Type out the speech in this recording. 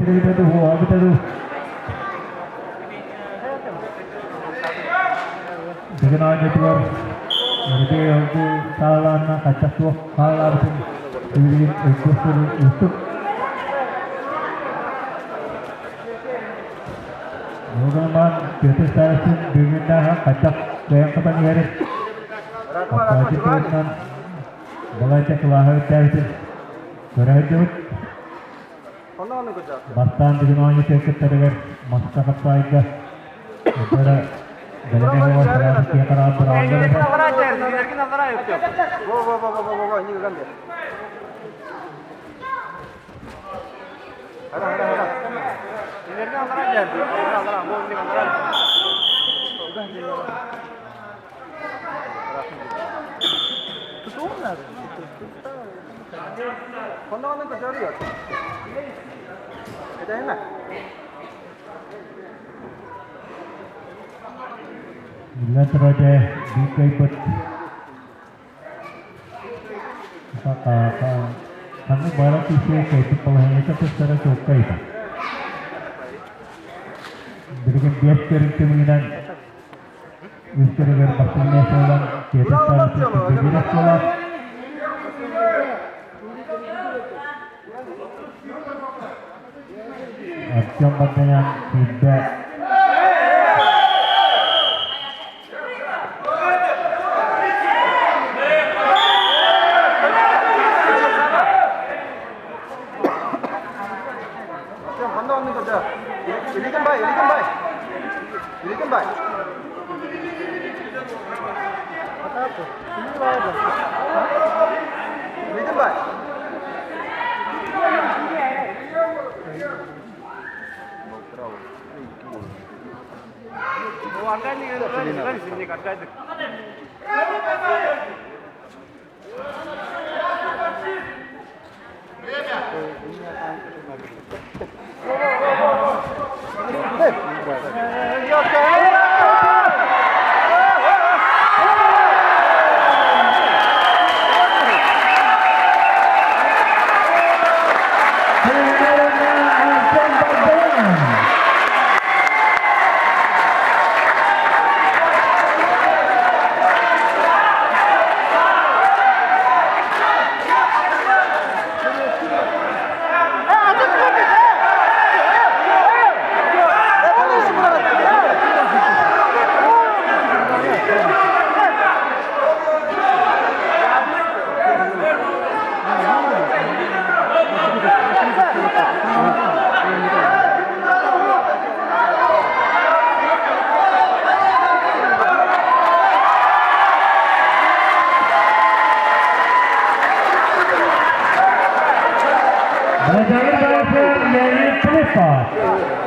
Кэлбитэ дуу, уһаабыта дуу. Бүгүн оонньуутугар Өрөбүй оргу саалаанна хайдах туох хаалаабытын билигин өйдүөх уустук. Уолуман Петр Старостин бүгүннээҕи хайдах кыайан хатан иһэрин Хаппааччы туһунан балайда кылааһа үрдээбитин көрө сылдьыбыт. Бастаан бүгүн оонньуу кыттарыгар маска хаппаайга өтөрө бэлэмэ буолар сараатын киһи хараҕын быраҕаллар этэ. Биллэн турар дьэ, биир кыайбыт Ханнык баара киһи кыайбыт балаһыанньата тустара чуолкай этэ. Билигин биэс көрүҥ түмүгүнэн үс көрүгэр бастыҥ миэстэ ылан Петр Старостин биир оскуолаах Артем Бардаян сүүрбэ Артем Бардаян! Владимир Леонид Филиппов.